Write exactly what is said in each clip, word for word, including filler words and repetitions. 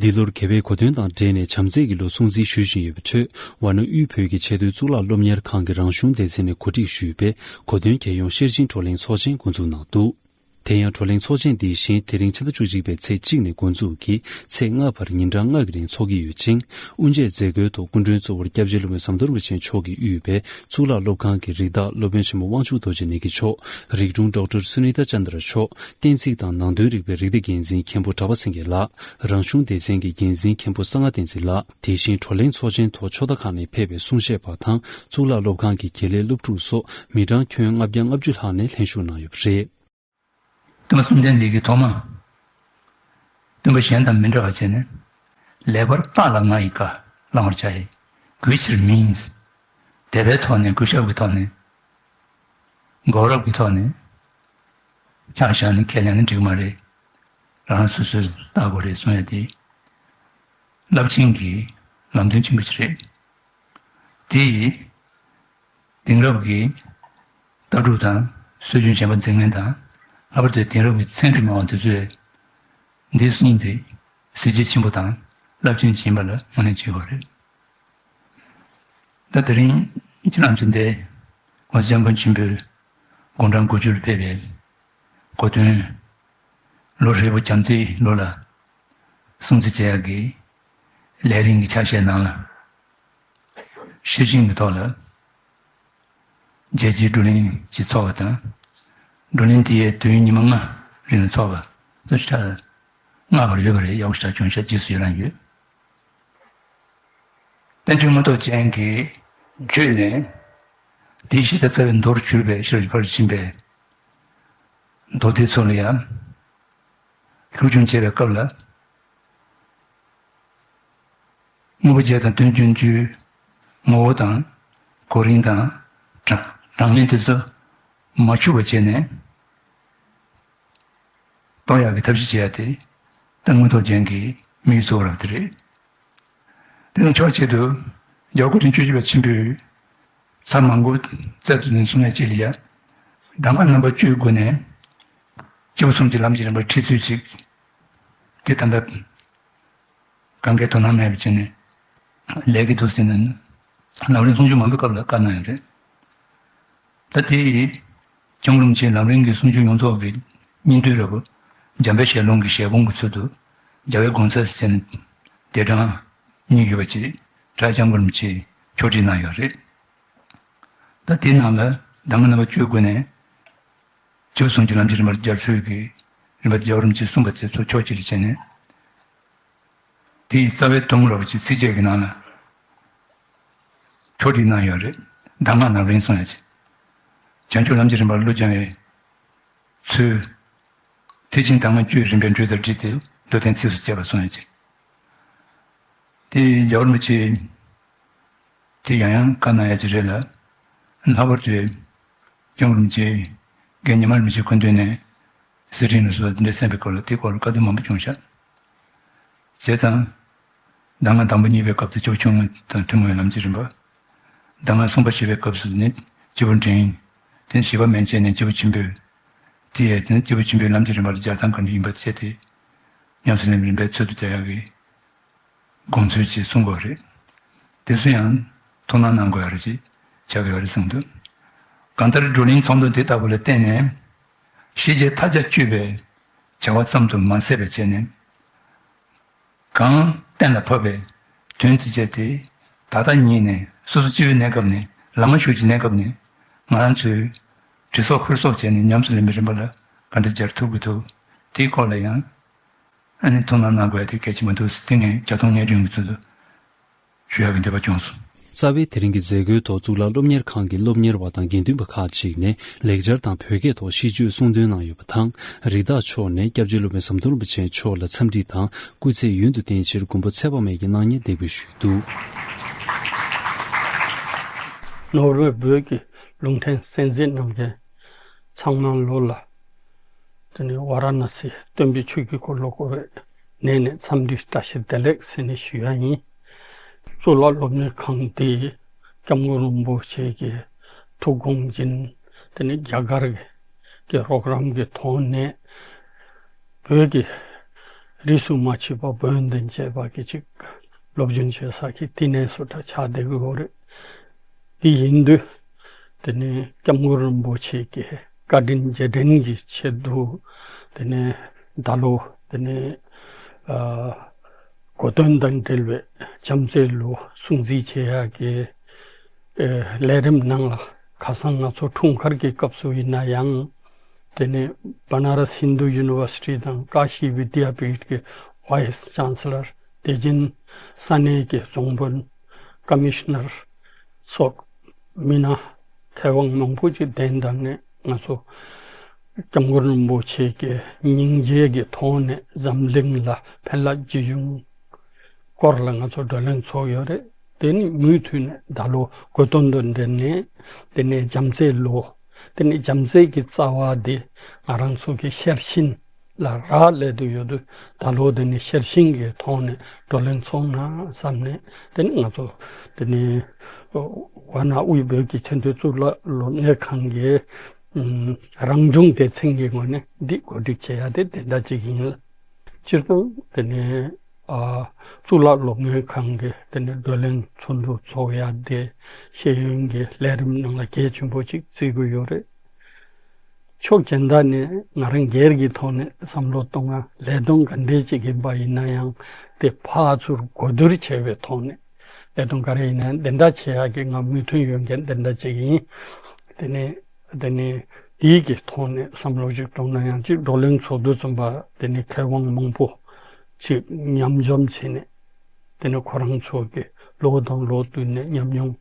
འདི་ལོར་དགེ་བའི་གོ་སྟོན་དང་འབྲེལ་ནས་བྱམས་བརྩེ་གི་ལོ་སྲུང་བརྩི་ཞུ་བཞིན་ཡོད་པའི་ཁྲོད། ཝཱ་ཎ་དབུས་བོད་ཀྱི་ཆེས་མཐོའི་གཙུག་ལག་སློབ་གཉེར་ཁང་གི་རང་གཞུང་སྡེ་ཚན་ནས་གོ་སྒྲིག་ཞུས་པའི་གོ་སྟོན་རྒྱལ་ཡོངས་ཤེར་ཕྱིན་བགྲོ་གླེང་ཚོགས་ཆེན་འགོ་འཛུགས་གནང་འདུག། དེ་ཡང་བགྲོ་གླེང་ཚོགས་ཆེན་འདི་བཞིན་དེ་རིང་ཕྱི་ཟླ་བཅུ་གཅིག་པའི་ཚེས་གཅིག་ནས་འགོ་འཛུགས་ཀྱིས་ཚེས་ལྔ་བར་ཉིན་གྲངས་ལྔ་གི་རིང་འཚོགས་ཀྱི་ཡོད་ཅིང་། དབུ་འབྱེད་མཛད་སྒོའི་ཐོག་སྐུ་མགྲོན་གཙོ་བོར་སྐྱབས་རྗེ་སློབ་དཔོན་ཟམ་གདོང་རིན་པོ་ཆེ་མཆོག་གིས་དབུས་པའི་གཙུག་ལག་སློབ་ཁང་གི་རིགས་བདག་སློབ་དཔོན་ཆེན་མོ་དབང་ཕྱུག་རྡོ་རྗེ་ནན་གྱིས་མཆོག་རིག་དྲུང་ཌོག་ཊར་སུ་ནི་ཏཱ་ཅན་དྲ་མཆོག་གཏན་ཚིགས་དང་ནང་དོན་རིག་པའི་རིགས་སྡེ་འགན་འཛིན་མཁན་པོ་གྲགས་པ་སེང་གེ་ལགས། རང་གཞུང་སྡེ་ཚན་གྱི་འགན་འཛིན་མཁན་པོ་གསང་སྔགས་བསྟན་འཛིན་ལགས། དེ་བཞིན་བགྲོ་གླེང་ཚོགས་ཆེན་ཐོག་ཕྱོགས་མཐའ་ཁག་ནས་ཕེབས་པའི་གསུང་བཤད་པ་དང་གཙུག་ལག་སློབ་ཁང་གི་དགེ་ལས་སློབ་ཕྲུག་སོགས་མི་གྲངས་ཁྱོན་ལྔ་བརྒྱ་ལྔ་བཅུ་ལྷག་ནས་ལྷན་ཞུགས་གནང་ཡོད་པ་རེད། སྟོན་པ་གསུམ་ལྡན་འདས་ཀྱིས་ཐོག་མར་སྟོན་པ་གཞན་དང་མི་འདྲ་བ་བྱས་ནས། ལེགས་པར་བརྟགས་ལ་ང་ཡི་བཀའ་བླང་བར་བྱ་ཡི། གུས་ཕྱིར་མིན། དད་པའི་ཐོག་ནས། གུས་ཞབས་ཀྱི་ཐོག་ནས། གོ་རབ་ཀྱི་ཐོག་ནས་ཕྱག་བཞག་ནས་ཁས་ལེན་ན་འགྲིག་མ་རེད། རང་སོ་སོས་བལྟ་དགོས་རེད་གསུང་ཡ་དེ། རླབས་ཆེན་གྱི་ལམ་སྟོན་ཆེན་པོ་ཞིག་རེད། དེ་ཡིས་དེང་རབས་ཀྱི་ལྟ་གྲུབ་དང་སྲོལ་རྒྱུན་གཞན་པ་འཛིན་མཁན་དང་། ལྷག་པར་དུ་དེང་རབས་ཀྱི་ཚན་རིག་སྨྲ་བ་དེ་ཚོས་འདི་གསུངས་ཏེ་གཟི་བརྗིད་ཆེན་པོ་དང་རླབས་ཆེན་ཅིག་ཡིན་པ་ལ་ངོས་ལེན་བྱེད་དགོས་རེད། ད་དེ་རིང་ཁྱེད་རང་ཚོ་འདིར་༸གོང་ས་༸སྐྱབས་མགོན་ཆེན་པོའི་དགུང་གྲངས་དགུ་བཅུ་ལ་ཕེབས་པའི་གོ་སྟོན། ལོ་རིལ་པོ་བྱམས་བརྩེའི་ལོ་ལ་སྲུང་བརྩི་བྱེད་ཡག་གི་ལས་རིམ་གྱི་ཆ་ཤས་ནང་ལ། ཤེར་ཕྱིན་གྱི་ཐོག་ལ་རྒྱལ་སྤྱིའི་བགྲོ་གླེང་ཞིག་ཚོགས་པ་དང་། བགྲོ་གླེང་དེའི་དུས་ཡུན་ཉི་མ་ལྔ་རིང་ལ་ཚོགས་པ་དང་ཞེ་དྲག་ལྔ་བར་ཡོད་པ་རེད། ཡག་པོ་ཞེ་དྲག་བྱུང་ཤག་རྗེས་སུ་ཡི་རང་ཡོད། བསྟན་བཅོས་མངོན་རྟོགས་ཅན་གྱི་བརྒྱུད་ནས། དེའི་གཞི་རྩ་རྩ་བའི་མདོར་གྱུར་པའི་ཤེས་རབ་ཀྱི་ཕར་ཕྱིན་པའི་མདོ་སྡེ་ཚོ་ལ་ཡང་སློབ་སྦྱོང་བྱེད་པའི་སྐབས་ལ། དངོས་པོ་བརྒྱད་དང་དོན་སྤྱོད་བཅུའི་ངོ་བོ་དང་། གོ་རིམ་དང་། གྲངས་གྲངས་ངན་དེ་ཚོ་མ་འཆུག་པ་བྱས་ནས། གཏོང་ཡག་གི་ཐབས་ཤེས་བྱེད་ཡག་དེ་ད་མངོན་རྟོགས་ཅན་གྱི་དམིགས་ཡུལ་གཙོ་བོ་རབ་དེ་རེད། དེ་ནི་ཕྱོགས་གཅིག་ཏུ་རྒྱལ་བ་སྐུ་ཕྲེང་བཅུ་བཞི་པ་ཆེན་པོས་ཚར་མང་པོ་རྩལ་དུ་ནས་གསུང་ཡ་གཅིག་ལ་ཡ། གདམས་ངག་རྣམ་པ་བཅུའི་སྒོ་ནས་སྐྱེས་བུ་གསུམ་གྱི་ལམ་གྱི་རིམ་པར་ཁྲིད་ཚུལ་ཅིག་དེ་ད་ལྟ་གང་གའི་དོ་སྣང་མེད་པ་བྱས་ནས་ལས་ཀྱི་འདུག་ཟེར་ནས་ལམ་རིམ་གསུང་ཆོས་མང་པོའི་སྐབས་ལ་བཀའ་གནང་ཡོད་རེད། ད་དེ་ཡིས་སྐྱབས་མགོན་རིན་པོ་ཆེའི་ལམ་རིམ་གྱི་གསུང་ཆོས་ཡོངས་རྫོགས་ཀྱི་སྙིང་བསྡུས་རབ་འབྱམས་པའི་ཞལ་ལུང་གི་ཞལ་འབུམ་གྱི་ཚུལ་དུ་རྒྱལ་བའི་དགོངས་གསལ་ཟེར་ནས་ལྡེབ་གྲངས་གཉིས་ཡོད་པ་ཅིག་གྲྭ་སྐྱབས་མགོན་རིན་པོ་ཆེས་ཕྱོགས་སྒྲིག་གནང་ཡོད་རེད། ད་དེའི་ནང་ལ་གདམས་ངག་རྣམ་པ་བཅུའི་སྒོ་ནས་སྐྱེས་བུ་གསུམ་གྱི་ལམ་གྱི་རིམ་པར་སྦྱར་ཚུལ་གྱི་རིམ་པ་རྒྱལ་བ་རིན་པོ་ཆེས་གསུངས་པ་དེ་ཚོ་ཕྱོགས་གཅིག་ཏུ་བྱས་ནས། དེ་ཡི་རྩ་བའི་སྡོམ་རབ་ཀྱི་ཚིགས་བཅད་ཀྱི་ནང་ལ་ཕྱོགས་སྒྲིག་གནང་ཡོད་རེད། གདམས་ངག་རྣམ་རིམ་གསུང་ཡ་ཆེ། བྱང་ཆུབ་ལམ་གྱི་རིམ་པར་བློ་སྦྱང་བའི་ཚུལ། ཐེག་ཆེན་གདམས་ངག་བཅུའི་རིམ་པའི་འགྲོས་དང་འཁྲིལ་ཏེ་མདོ་དོན་ཚིགས་སུ་བཅད་པ་གསུང་ཡ་ཆེ། དེ་རྒྱལ་བ་རིན་པོ་ཆེ་དེ་ཡང་ཡང་བཀའ་གནང་ཡ་ཆེ་རེད་ལ། ལྷག་པར་དུ་སྐྱབས་མགོན་རིན་པོ་ཆེ་རྒན་ཉི་མ་རིན་པོ་ཆེའི་སྐུ་མདུན་ནས། གསེར་ཕྲེང་ལ་སོགས་པ་འདི་འདྲ་གསན་པའི་སྐོར་ལ་དེའི་སྐོར་ལ་བཀའ་བསྡུར་མང་པོ་བྱུང་ཤག་བྱས་ཙང་། གདམས་ངག་དང་པོ་གཉིས་པའི་སྐབས་སུ་སྐྱེས་བུ་ཆུང་ངུ་དང་ཐུན་མོང་བའི་ལམ་གྱི་རིམ་པ། གདམས་ངག་གསུམ་པ་བཞི་པའི་སྐབས་སུ་ནི་སྐྱེས་བུ་འབྲིང་། དེ་ནས་བཞི་པ་མན་ཆད་ནས་སྐྱེས་བུ་ཆེན་པོ། དེ་ཡས་དེ་ནས་སྐྱེས་བུ་ཆེན་པོའི་ལམ་གྱི་རིམ་པ་ལ་སྦྱར་སྟངས་ག་འདྲ་ཡིན་པ་བྱས་ཏེ། ཉམས་སུ་ལེན་རིམ་པའི་ཚུལ་དུ་སྦྱར་ཡག་གི་དགོངས་ཚུལ་ཅིག་གསུང་དགོས་རེད། དེ་ཚོ་ཡང་ཐུགས་སྣང་གནང་དགོས་ཡག་རེད་ཅེས་བྱ་དགོས་ཡག་རེད་གསུངས་འདུག་གང་ལྟར་བགྲོ་གླེང་ཚོགས་འདུ་དེ་ལྟ་བུ་ལ་བརྟེན་ནས་ཤེས་བྱའི་མཐའ་རྒྱ་གཅོད་པའི་བྱ་བ་ཙམ་དུ་མ་ཟད་པ་བྱས་ནས། གང་གཏན་ལ་ཕབ་པའི་དོན་དེ་བྱས་ཏེ། ད་ལྟ་ཉིད་ནས་སོ་སོ་སྐྱེ་བོའི་གནས་སྐབས་ནས་བླ་མ་ཞུགས་ཀྱི་གནས་སྐབས་ནས་ང་རང་ཚོའི་དྲི་སོགས་ཁུར་སོགས་བྱས་ནས་ཉམས་སུ་ལེན་པའི་རིམ་པ་ལ་ག་འདྲ་སྦྱར་ཐུབ་ཀྱི་འདུག་དེའི་སྐོར་ལ་ཡང་ཨ་ནི་ཐུགས་སྣང་གནང་དགོས་ཡ་དེ་གལ་ཆེན་པོ་འདུག་དེ་ངས་རྒྱ་མཐོང་ངེས་སྒྲོན་གྱི་ཚུལ་དུ་ཞུ་ཡག་གི་འདོད་པ་བྱུང་སོང་། རྩ་བའི་དེ་རིང་གི་མཛད་སྒོའི་ཐོག་གཙུག་ལག་སློབ་གཉེར་ཁང་གི་སློབ་གཉེར་བ་དང་དགེ་འདུན་པ་ཁག་ཅིག་ནས་ལེགས་སྦྱར་དང་བོད་སྐད་ཐོག་ཤིས་བརྗོད་གསུང་འདོན་གནང་ཡོད་པ་དང་། རིགས་བདག་མཆོག་ནས་སྐྱབས་རྗེ་སློབ་དཔོན་ཟམ་གདོང་རིན་པོ་ཆེ་མཆོག་ལ་འཚམས་འདྲི་དང་སྐུ་ཚེ་ཡུན་དུ་བརྟན་ཕྱིར་མགོན་པོ་ཚེ་དཔག་མེད་ཀྱི་སྣང་བརྙན་འདེགས་འབུལ་ཞུས་འདུག་ནོར་ཝེ་བོད་ཀྱི་རླུང་འཕྲིན་གསན་གཟིགས་གནང་མཁན་ཚང་མ་ལོ་ལ་དེ་ནས་ཝཱ་ར་ཎ་སི་སྟོན་པའི་ཆོས་ཀྱི་འཁོར་ལོ་བསྐོར་བའི་གནས་ནས་འཚམས་འདྲི་བཀྲ་ཤིས་བདེ་ལེགས་ཟེར་ནས་ཞུ་ཡ་ཡིན། གཙུག་ལག་སློབ་གཉེར་ཁང་འདི་སྐྱབས་མགོན་རིན་པོ་ཆེ་གི་ཐུགས་དགོངས་ཀྱིས་དེ་ནས་རྒྱ་གར་གྱི་རོགས་རམ་གྱི་ཐོག་ནས་བོད་ཀྱི་ རིས་སུ་མ་ཆད་པ་བོན་དང་བཅས་པ་གི་ཅིག་སློབ་སྦྱོང་བྱེད་ས་གི་བསྟི་གནས་སུ་ད་ཆགས་བསྡད་ཀྱི་ཡོད་རེད། དེ་ཡིན་དུས་དེ་ནས་སྐྱབས་མགོན་རིན་པོ་ཆེ་གི་བཀའ་དྲིན་རྗེས་དྲན་གྱི་ཆེད་དུ་དེ་ནས་ད་ལོ་དེ་ནས་ཨ་གོ་སྟོན་དང་འབྲེལ་བའི་བྱམས་བརྩེའི་ལོ་སྲུང་བརྩི་བྱེད་ཡག་གི་ཨེ་ལས་རིམ་ནང་ལ། ཁ་སང་ང་ཚོ་འཁྲུངས་སྐར་གྱི་སྐབས་སུ་ཡིན་ན་ཡང་། དེ་ནས་བ་ན་ར་ཧིན་དུ་ཡུ་ནི་ཝར་སི་ཊི་དང་ཀ་ཤི་བི་དི་ཡ་པིཊ་གི་ཝའི་སི་ཅན་སི་ལར། དེ་བཞིན་ས་གནས་ཀྱི་རྫོང་དཔོན། ཀ་མི་ཤི་ནར་སོགས་མི་སྣ་མཁས་དབང་མང་པོ་ཅིག་གདན་དྲངས་ནས། ང་ཚོ་སྐྱབས་མགོན་རིན་པོ་ཆེ་གི་སྙིང་རྗེ་གི་ཐོག་ནས་འཛམ་གླིང་ལ་ཕན་བླ་ཇི་བྱུང་སྐོར་ལ་ང་ཚོ་བགྲོ་གླེང་ཚོགས་ཡོད་རེད། དེ་ནི་མུ་མཐུད་ནས་ད་ལོ་གོ་སྟོན་དང་འབྲེལ་ནས། དེ་ནས་བྱམས་བརྩེའི་ལོ། དེ་ནས་བྱམས་བརྩེ་གི་རྩ་བ་དེ་ང་རང་ཚོ་གི་ཤེར་ཕྱིན་ལ་རག་ལས་དུ་ཡོད་དུས། ད་ལོ་དེ་ནི་ཤེར་ཕྱིན་གྱི་ཐོག་ནས་བགྲོ་གླེང་ཚོགས་ན་བསམ་ནས། དེ་ནི་ང་ཚོ་དེ་ནི་ཝཱ་ཎ་དབུས་བོད་ཀྱི་ཆེས་མཐོའི་གཙུག་ལག་སློབ་གཉེར་ཁང་གི་ཨུམ་རང་བྱུང་སྡེ་ཚན་གྱི་ངོས་ནས་འདི་གོ་སྒྲིག་བྱེད་ཡ་དེ་དེ་འདྲ་ཅིག་ཡིན་ལ། སྤྱིར་བཏང་དེ་ནས་ཨ་གཙུག་ལག་སློབ་གཉེར་ཁང་གི་དེ་ནས་བགྲོ་གླེང་ཚོགས་འདུ་ཚོགས་ཡ་དེ་ཤེས་ཡོན་གྱི་ལས་རིམ་ནང་ལ་གལ་ཆེན་པོ་ཅིག་བརྩི་གི་ཡོད་རེད། ཕྱོགས་གཞན་དག་ནས་ང་རང་སྒེར་གྱི་ཐོག་ནས་བསམ་བློ་གཏོང་ན། ལས་དོན་ག་འདྲས་ཅིག་ཡིན་པ་ཡིན་ན་ཡང་། དེ་ཕར་ཚུར་གོ་བསྡུར་བྱས་པའི་ཐོག་ནས། ལས་དོན་ག་རེ་ཡིན་ན་ཡང་དེ་འདྲ་བྱེད་ཡག་གི་ང་མོས་མཐུན་ཡོད་མཁན་དེ་འདྲ་ཅིག་ཡིན། དེ་ནས་དེ་ནས་དེའི་གི་ཐོག་ནས་བསམ་བློ་ཞིག་གཏོང་ན་ཡང་། ཅིག་བགྲོ་གླེང་ཚོགས་འདུ་ཚོགས་པ་དེ་ནས་མཁས་དབང་མང་པོ་ཅིག་མཉམ་འཛོམས་བྱས་ནས། དེ་ནས་ཁོ་རང་ཚོ་གི་ལོ་དང་ལོ་བསྟུན་ནས་ཉམས་མྱོང་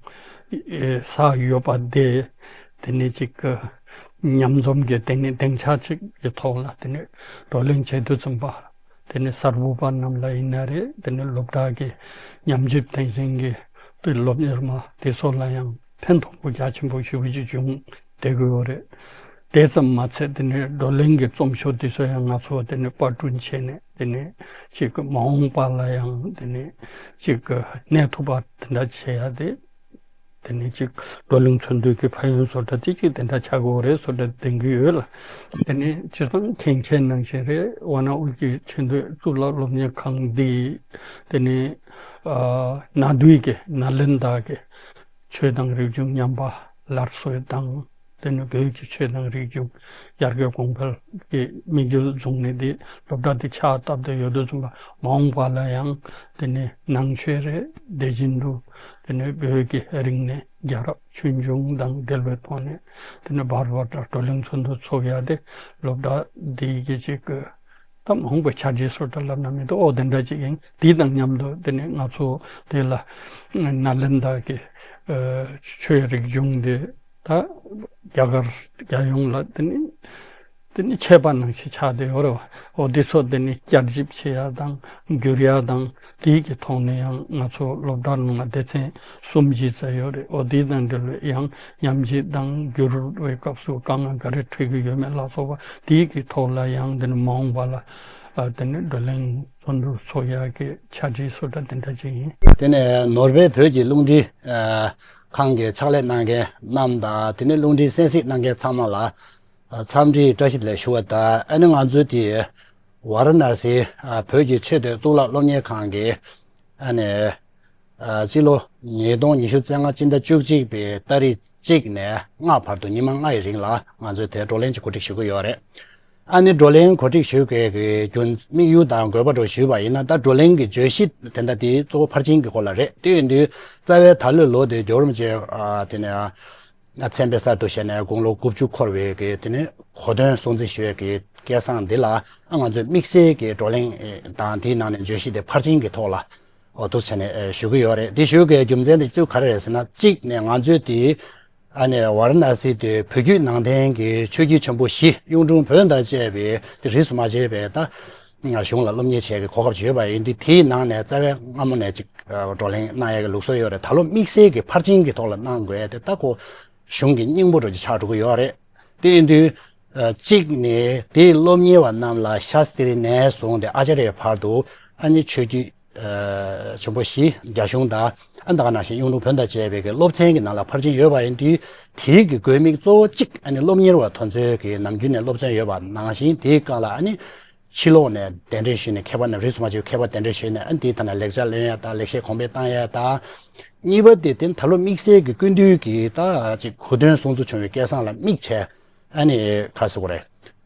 ཨེ་བསགས་ཡོད་པ་དེ། དེ་ནས་ཅིག་གི་མཉམ་འཛོམས་ཀྱི་སྡིངས་སྡིངས་ཆ་ཅིག་གི་ཐོག་ལ་དེ་ནས་བགྲོ་གླེང་བྱེད་དུས་ཙམ་པ། དེ་ནས་གསར་འགོད་པ་རྣམས་ལ་ཡིན་ན་རེད། དེ་ནས་སློབ་གྲྭ་གི་ཉམས་ཞིབ་སྟངས་འཛིན་གྱི་དེ་སློབ་གཉེར་མ་དེ་ཚོ་ལ་ཡང་ཕན་ཐོགས་པོ་རྒྱ་ཆེན་པོ་ཞེ་པོ་ཅིག་བྱུང་བསྡད་ཀྱི་ཡོད་རེད། དེ་ཙམ་མ་ཚད་དེ་ནས་བགྲོ་གླེང་གི་རྩོམ་ཤོག་དེ་ཚོ་ཡང་ང་ཚོ་དེ་ནས་པར་སྐྲུན་བྱས་ནས། དེ་ནས་ཅིག་གི་མ་འོངས་པ་ལ་ཡང་དེ་ནས་ཅིག་གི་གནས་ཐུབ་པ་དེ་འདྲ་བྱེད་ཡ་དེ། དེ་ནས་ཅིག་བགྲོ་གླེང་ཚོགས་འདུ་གི་ཕན་ཡོན་བཟོ་གྲྭ་དེ་ཅིག་དེ་འདྲ་ཆགས་དགོས་རེད་བཟོ་གྲྭ་འདིང་གི་ཡོད་ལ། དེ་ནས་སྤྱིར་བཏང་མཁྱེན་མཁན་ནང་བཞིན་རེད། ཝཱ་ཎ་དབུས་ཀྱི་ཆེས་མཐོའི་གཙུག་ལག་སློབ་གཉེར་ཁང་འདི། དེ་ནས་ཨ་ནཱ་དུའི་གི་ནཱ་ལེནྡྲ་གི་ཆོས་དང་རིག་གཞུང་ཉམས་པ་སླར་གསོ་དང་། དེ་ནས་བོད་ཀྱི་ཆོས་དང་རིག་གཞུང་ཡར་རྒྱས་གོང་འཕེལ་གྱི་དམིགས་ཡུལ་བཟུང་ནས། དེ་སློབ་གྲྭ་དེ་ཕྱག་བཏབ་སྟེ་ཡོད་དུས་ཙམ་པ། མ་འོངས་པ་ལ་ཡང་དེ་ནས་ནང་ཆོས་རེད། དེ་བཞིན་དུ་དེ་ནས་བོད་ཀྱི་རིག་གནས་རྒྱལ་རབས་ཆོས་འབྱུང་དང་འབྲེལ་བའི་ཐོག་ནས་དེ་ནས་བར་བར་དུ་བགྲོ་གླེང་ཚོགས་འདུ་ཚོགས་ཡ་དེ། སློབ་གྲྭ་འདི་གི་ཅིག་གི་ད་མ་འོངས་པའི་འཆར་གཞི་སོགས་ད་ལབ་ན་མི་འདུག་ཨོ་དེ་འདྲ་ཅིག་ཡིན། དེ་དང་མཉམ་དུ་དེ་ནས་ང་ཚོ་དེ་ལ་ནཱ་ལེནྡྲ་གི་ཨ་ཆོས་རིག་གཞུང་དེ་ད་རྒྱ་གར་རྒྱལ་ཡོངས་ལ་དེ་ནི་དེ་ནི་ཆད་པ་ནང་བཞིན་ཆགས་བསྡད་ཡོད་རེད་བ། འོ་དེ་ཚོ་དེ་ནི་བསྐྱར་ཞིབ་བྱེད་ཡ་དང་བསྒྱུར་ཡ་དང་། དེའི་གི་ཐོག་ནས་ཡང་ང་ཚོ་སློབ་གྲྭ་ནང་ལ་སྡེ་ཚན་གསུམ་བཞི་ཙམ་ཡོད་རེད། འོ་དེ་དང་འབྲེལ་བའི་ཡང་ཉམས་ཞིབ་དང་བསྒྱུར་བའི་སྐབས་སུ་དཀའ་ངལ་ག་རེ་འཕྲད་ཀྱི་ཡོད་མེད་ལ་སོགས་པ། དེའི་གི་ཐོག་ལ་ཡང་དེ་ནི་མ་འོངས་པ་ལ་ཨ་དེ་ནི་བགྲོ་གླེང་ཚོགས་འདུ་ཚོགས་ཡག་གི་འཆར་གཞི་བཟོ་གྲྭ་དེ་འདྲ་ཅིག་ཡིན། དེ་ནས་ནོར་ཝེ་བོད་ཀྱི་རླུང་འཕྲིན་ཨ་ཁང་གི་ཕྱག་ལས་གནང་མཁན་རྣམས་དང་། དེ་ནས་རླུང་འཕྲིན་གསན་གཟིགས་གནང་མཁན་ཚང་མ་ལ་ཨ་འཚམས་འདྲིའི་བཀྲ་ཤིས་བདེ་ལེགས་ཞུ་བ་དང་། ཨ་ནི་ང་ཚོའི་དེ་ཝཱ་ར་ཎ་སི་ཨ་བོད་ཀྱི་ཆེས་མཐོའི་གཙུག་ལག་སློབ་གཉེར་ཁང་གི་ཨ་ནི་ཨ་སྤྱི་ལོ་ཉིས་སྟོང་ཉི་ཤུ་རྩ་ལྔ་སྤྱི་ཟླ་བཅུ་གཅིག་པའི་ཏ་རིག་གཅིག་ནས་ལྔ་བར་དུ་ཉི་མ་ལྔ་ཡི་རིང་ལ་ང་ཚོས་དེ་བགྲོ་གླེང་ཅིག་གོ་སྒྲིག་ཞུ་གི་ཡོད་རེད། ཨ་ནི་བགྲོ་གླེང་གོ་སྒྲིག་ཞུ་དགོས་ཀྱི་རྒྱུ་དམིགས་ཡུལ་དང་དགོས་པ་འདྲ་ཞུས་པ་ཡིན་ན། ད་བགྲོ་གླེང་གི་བརྗོད་གཞི་དེ་འདྲ་དེ་གཙོ་བོ་ཕར་ཕྱིན་གྱི་སྐོར་ལ་རེད། དེ་ཡིན་དུས་རྩ་བའི་ད་ལོའི་ལོ་དེ་རྒྱལ་བ་རིན་པོ་ཆེ་ཨ་དེ་ནས་ཨ་མཚན་དཔེ་གསར་དུ་བཞེངས་ནས་དགུང་ལོ་དགུ་བཅུ་འཁོར་བའི་གི་དེ་ནས་གོ་སྟོན་སྲུང་བརྩི་ཞུ་བའི་གི་སྐལ་བཟང་འདི་ལ། ཨ་ང་ཚོས་དམིགས་བསལ་གྱི་བགྲོ་གླེང་དང་དེའི་ནང་ནས་བརྗོད་གཞི་དེ་ཕར་ཕྱིན་གྱི་ཐོག་ལ་འོ་འདུག་བྱས་ནས་ཞུ་གི་ཡོད་རེད། དེ་ཞུ་དགོས་རྒྱུ་མཚན་དེ་གཙོ་བོ་ག་རེ་རེད་ཟེར་ན། གཅིག་ནས་ང་ཚོས་དེ་ཨ་ནི་ཝཱ་ར་ཎ་སི་དེ་བོད་བརྒྱུད་ནང་བསྟན་གྱི་ཆོས་བརྒྱུད་ཆེན་པོ་བཞི། གཡུང་དྲུང་བོན་དང་བཅས་པའི་དེ་རིས་སུ་མ་ཆད་པའི་ད་གཞུང་ལ་སློབ་གཉེར་བྱེད་ཀྱི་གོ་སྐབས་ཅིག་ཡོད་པ་ཡིན་དུས། དེའི་ནང་ནས་རྩ་བའི་སྔ་མོ་ནས་ཅིག་བགྲོ་གླེང་གནང་ཡ་གི་ལུགས་སྲོལ་ཡོད་རེད། ད་ལོ་དམིགས་བསལ་གྱི་ཕར་ཕྱིན་གྱི་ཐོག་ལ་གནང་དགོས་ཡ་དེ་ད་ཁོ་གཞུང་གི་སྙིང་པོ་འདྲ་ཅིག་ཆགས་འགྲོ་གི་ཡོད་རེད། དེ་ཡིན་དུས་ཨ་གཅིག་ནས་དེའི་སློབ་གཉེར་བ་རྣམས་ལ་ཤཱསྟྲི་ནས་བཟུང་སྟེ་ཨཱ་ཙཱརྱའི་བར་དུ་ཨ་ནི་ཆོས་བརྒྱུད་ཨ་ཆེན་པོ་བཞི། རྒྱ་གཞུང་དང་། ཨ་ད་ག་ནང་བཞིན་གཡུང་དྲུང་བོན་དང་བཅས་པའི་གི་སློབ་ཚན་གྱི་ནང་ལ་ཕར་ཕྱིན་ཡོད་པ་ཡིན་དུས། དེའི་གི་དགོས་དམིགས་གཙོ་བོ་གཅིག་ཨ་ནི་སློབ་གཉེར་བ་དེ་ཚོའི་གི་ནམ་རྒྱུན་ནས་སློབ་ཚན་ཡོད་པ་ནང་བཞིན། དེའི་སྒང་ལ་ཨ་ནི་ ཕྱི་ལོགས་ནས་གདན་འདྲེན་ཞུས་ནས་མཁས་པ་རྣམས་རིས་སུ་མ་ཆད་པའི་མཁས་པ་གདན་འདྲེན་ཞུས་ནས་ཨ་ནི་དེའི་ཐད་ནས་ལེགས་ཆ་ལེན་ཡ་དང་ལེགས་བཤད་གོང་འཕེལ་བཏང་ཡ་དང་། གཉིས་པ་དེ་དེ་ནི་ད་ལོ་དམིགས་བསལ་གྱི་སྐུ་མདུན་གྱི་ད་ཅིག་གོ་སྟོན་གསུང་ཚུལ་བྱུང་བའི་སྐལ་བཟང་ལ་དམིགས་བྱས་ཨ་ནི་ག་རེ་ཟེར་དགོས་རེད།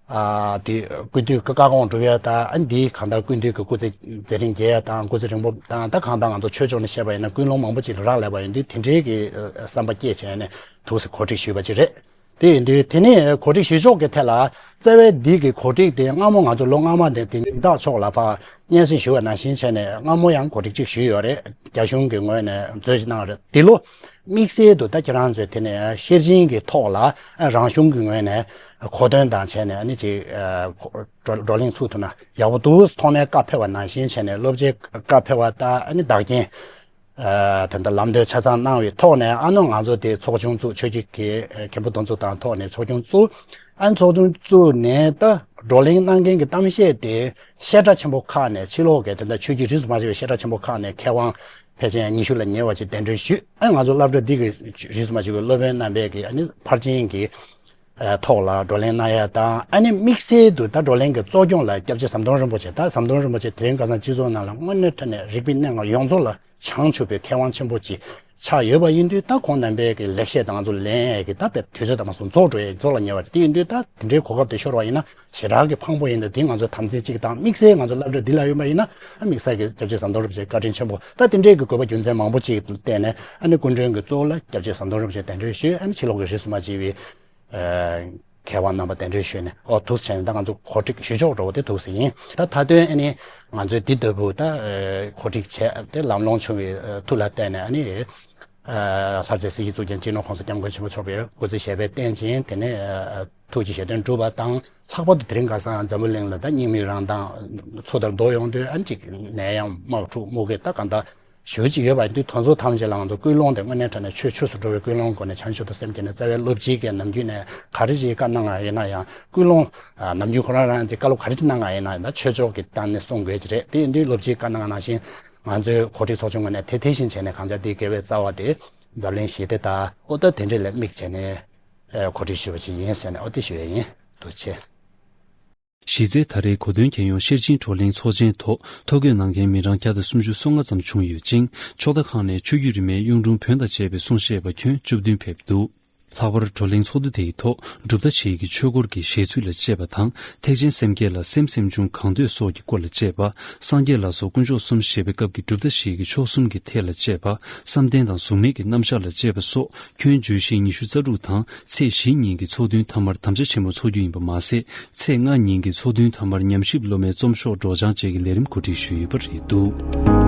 ཨ་དེ་སྐུ་མདུན་བཀའ་དགོངས་སྒྲུབ་ཡ་དང་ཨ་ནི་དེའི་གང་ལྟར་སྐུ་མདུན་གྱི་སྐུ་ཚེ་མཛད་རིང་རྒྱས་ཡ་དང་སྐུ་ཚེ་རིང་པོ་དང་ད་གང་ལྟར་ང་ཚོ་ཆོས་ཕྱོགས་ནས་བཤད་པ་ཡིན་ན་ཀུན་སློང་མང་པོ་ཅིག་ལ་རག་ལས་པ་ཡིན་དུས་དེ་འདྲའི་གི་བསམ་པ་སྐྱེས་བྱས་ནས་ཐུགས་སུ་གོ་སྒྲིག་ཞུས་པ་ཅིག་རེད། དེ་ཡིན་དུས་དེ་ནས་གོ་སྒྲིག་ཞུ་ཕྱོགས་ཀྱི་ཐད་ལ་རྩ་བའི་འདི་གི་གོ་སྒྲིག་དེ་སྔ་མོ་ང་ཚོ་ལོ་སྔ་མ་དེ་དེ་ཉིན་བདག་མཆོག་ལ་ཕར་སྙན་སེང་ཞུ་བ་ནང་བཞིན་བྱས་ནས་སྔ་མོ་ཡང་གོ་སྒྲིག་ཅིག་ཞུས་ཡོད་རེད། རྒྱ་གཞུང་གི་ངོས་ནས་མཛོད་ཅིག་གནང་བ་རེད། འདི་ལོ་དམིགས་བསལ་དུ་ད་ཁྱེད་རང་ཚོས་དེ་ནས་ཤེར་ཕྱིན་གྱི་ཐོག་ལ་རང་གཞུང་གི་ངོས་ནས་གོ་སྟོན་དང་བྱས་ནས་ཨ་ནི་ཅིག་བགྲོ་བགྲོ་གླེང་ཚུགས་ཐུབ་ན་ཡག་པོ་འདུག་ཐོག་མའི་བཀའ་ཕེབས་པ་ནང་བཞིན་བྱས་ནས་སློབ་སྤྱིའི་བཀའ་ཕེབས་པ་དང་ཨ་ནི་བདག་རྐྱེན། ཨ་ད་ལྟ་ལམ་སྟོན་ཆ་ཚང་གནང་བའི་ཐོག་ནས་ཨ་ནི་ང་ཚོ་དེ་ཚོགས་ཆུང་བཙུགས། ཆོས་བརྒྱུད་ཀྱི་ཨ་མཁན་པོ་དེ་ཚོ་དང་ཐོག་ནས་ཚོགས་ཆུང་བཙུགས། ཨ་ནི་ཚོགས་ཆུང་བཙུགས་ནས་ད་བགྲོ་གླེང་གནང་མཁན་གྱི་གཏམ་བཤད་དེ་བཤད་གྲྭ་ཆེན་པོ་ཁག་ནས་ཕྱི་ལོགས་ཀྱི་དེ་འདྲ་ཆོས་བརྒྱུད་རིས་སུ་མ་ཆད་པའི་བཤད་གྲྭ་ཆེན་པོ་ཁག་ནས་མཁས་དབང་ཕལ་ཆེར་ཉི་ཤུ་ལ་ཉེ་བ་ཅིག་གདན་འདྲེན་ཞུས། ཨ་ནི་ང་ཚོ་སློབ་གྲྭ་འདི་གི་རིས་སུ་མ་ཆད་པའི་སློབ་དཔོན་རྣམ་པས་ཀྱི་ཨ་ནི་ཕར་ཕྱིན་གྱི་ཨ་ཐོག་ལ་བགྲོ་གླེང་གནང་ཡ་དང་ཨ་ནི་དམིགས་བསལ་དུ་ད་བགྲོ་གླེང་གི་གཙོ་སྐྱོང་ལ་སྐྱབས་རྗེ་ཟམ་གདོང་རིན་པོ་ཆེ། ད་ཟམ་གདོང་རིན་པོ་ཆེ་དེ་རིང་ཁ་སང་སྤྱི་ཚོགས་ནང་ལ་དངོས་གནས་དྲང་གནས་རིག་པའི་གནས་ལྔ་ཡོངས་རྫོགས་ལ་བྱང་ཆུབ་པའི་མཁས་དབང་ཆེན་པོ་ཅིག་ཆགས་ཡོད་པ་ཡིན་དུས་ད་ཁོང་རྣམ་པའི་གི་ལེགས་བཤད་དང་ང་ཚོ་ལེན་ཡས་ཀྱི་ད་དཔེ་དུས་ཚོད་དང་མ་སོང་རྫོགས་འགྲོ་ཡས་རྫོགས་ལ་ཉེ་བ་རེད། དེ་ཡིན་དུས་ད་དེ་འདྲའི་གོ་སྐབས་དེ་ཤོར་བ་ཡིན་ན་ཞེ་དྲག་གི་ཕངས་པོ་ཡིན། ད་དེ་ང་ཚོ་དམ་འཛིན་གཅིག་དང་དམིགས་བསལ་ང་ཚོ་སློབ་གྲྭ་འདི་ལ་ཡོད་པ་ཡིན་ན་ཨ་དམིགས་བསལ་གྱི་སྐྱབས་རྗེ་ཟམ་གདོང་རིན་པོ་ཆེ་བཀའ་དྲིན་ཆེན་པོ། ད་དེ་འདྲའི་གི་དགོས་པ་རྒྱུ་མཚན་མང་པོ་ཅིག་བརྟེན་ནས་ཨ་ནི་སྐུ་མགྲོན་གྱི་གཙོ་བོ་ལ་སྐྱབས་རྗེ་ཟམ་གདོང་རིན་པོ་ཆེ་གདན་འདྲེན་ཞུས། ཨ་ནི་ཕྱི་ལོགས་ཀྱི་རིས་སུ་མ་ཆད་པའི་ཨ་མཁས་དབང་རྣམ་པ་གདན་འདྲེན་ཞུས་ནས་ཨོ་ཐུགས་བྱས་ནས་ད་ང་ཚོ་གོ་སྒྲིག་ཞུ་ཕྱོགས་འགྲོ་བ་དེ་ཐུགས་སུ་ཡིན། ད་མཐའ་དོན་ཨ་ནི་ང་ཚོས་འདི་ལྟ་བུ་ད་ཨ་གོ་སྒྲིག་བྱས་ཏེ་ལམ་ལྷོང་བྱུང་བའི་ཨ་མཐུ་ལ་བརྟེན་ནས་ཨ་ནི་ཨ་ལྷ་རྩེ་སྲིད་སྤྱི་གཙུག་རྒྱན་སྤྱི་ནོར་༸གོང་ས་༸སྐྱབས་མགོན་ཆེན་པོ་མཆོག་གི་སྐུ་ཚེ་ཞབས་པད་བརྟན་ཅིང་དེ་ནས་ཨ་ཐུགས་ཀྱི་བཞེད་དོན་འགྲུབ་པ་དང་། ལྷག་པར་དུ་དེ་རིང་ཁ་སང་འཛམ་བུ་གླིང་ལ་ད་སྙིགས་མའི་རང་མདངས་འཚུབ་ལྟར་ལྡོག་ཡོང་དུས་ཨ་ནི་ཅིག་ནད་ཡམས་དམག་འཁྲུག་དམུ་གེ་ད་གང་ལྟར་ཞེ་པོ་ཅིག་ཡོད་པ་ཡིན་དུས་དེ་ཚོ་ཐམས་ཅད་ལ་ང་ཚོ་ཀུན་སློང་དེ་དངོས་གནས་དྲང་གནས་ཆོས་ཆོས་སུ་འགྲོ་བའི་ཀུན་སློང་སྒོ་ནས་བྱང་ཆུབ་ཏུ་སེམས་བསྐྱེད་ནས་རྩ་བའི་སློབ་སྤྱིའི་གི་ནམ་རྒྱུན་ནས་ག་རེ་ཞིག་བཀའ་གནང་བ་ཡིན་ན་ཡང་ཀུན་སློང་ནམ་རྒྱུན་ཁོ་རང་རང་གི་བཀའ་སློབ་ག་རེ་ཞིག་གནང་བ་ཡིན་ན་ཡང་ད་ཆོས་ཕྱོགས་ཀྱི་སྟེང་ནས་གསུང་དགོས་ཀྱི་རེད། དེ་ཡིན་དུས་སློབ་སྤྱིའི་བཀའ་གནང་བ་ནང་བཞིན་ང་ཚོའི་གོ་སྒྲིག་ཚོགས་ཆུང་ངོས་ནས་དེ་དེ་བཞིན་བྱས་ནས་གང་ཅག་དེའི་དགེ་བའི་རྩ་བ་དེ་འཛམ་གླིང་ཞི་བདེ་དང་ཨོ་ད་དེ་འདྲས་ལ་དམིགས་བྱས་ནས་གོ་སྒྲིག་ཞུས་པ་ཅིག་ཡིན་ཟེར་ནས་ཨོ་དེ་ཞུ་ཡ་ཡིན། ཐུགས་རྗེ་ཆེ། གཞི་རྩའི་ད་རེས་གོ་སྟོན་རྒྱལ་ཡོངས་ཤེར་ཕྱིན་བགྲོ་གླེང་ཚོགས་ཆེན་ཐོག་ཐོ་འགོད་གནང་མཁན་མི་གྲངས་བརྒྱ་དང་སུམ་ཅུ་སོ་ལྔ་ཙམ་བྱུང་ཡོད་ཅིང་། ཕྱོགས་མཐའ་ཁག་ནས་ཆོས་བརྒྱུད་རིས་མེད་གཡུང་དྲུང་བོན་དང་བཅས་པའི་གསུང་བཤད་པ་ཁྱོན་བཅུ་བདུན་ཕེབས་འདུག་ལྷག་པར་བགྲོ་གླེང་ཚོགས་འདུ་དེའི་ཐོག་གྲུབ་མཐའ་བཞི་ཡི་ཆོས་འཁོར་གྱི་བཞེད་ཚུལ་ལ་དཔྱད་པ་དང་། ཐེག་ཆེན་སེམས་བསྐྱེད་ལ་སེམས་སེམས་བྱུང་གང་འདོད་སོགས་ཀྱི་སྐོར་ལ་དཔྱད་པ། སངས་རྒྱས་ལ་སོགས་དཀོན་མཆོག་གསུམ་བཞེད་པའི་སྐབས་ཀྱི་གྲུབ་མཐའ་བཞི་ཡི་ཕྱོགས་གསུམ་གྱི་ཐད་ལ་དཔྱད་པ། བསམ་གཏན་དང་གཟུགས་མེད་ཀྱི་རྣམ་གཞག་ལ་དཔྱད་པ་སོགས། ཁྱོན་བརྗོད་གཞི་ཉི་ཤུ་རྩ་དྲུག་དང་། ཚེས་བཞི་ཉིན་གྱི་ཚོགས་ཐུན་ཐ་མར་དམ་བཅའ་ཆེན་མོ་འཚོགས་རྒྱུ་ཡིན་པ་མ་ཟད། ཚེས་ལྔ་ཉིན་གྱི་ཚོགས་ཐུན་ཐ་མར་ཉམས་ཞིབ་སློབ་མའི་རྩོམ་ཤོག་སྒྲོག་སྦྱང་བཅས་ཀྱི་ལས་རིམ་གོ་སྒྲིག་ཞུས་ཡོད་པ་རེད་འདུག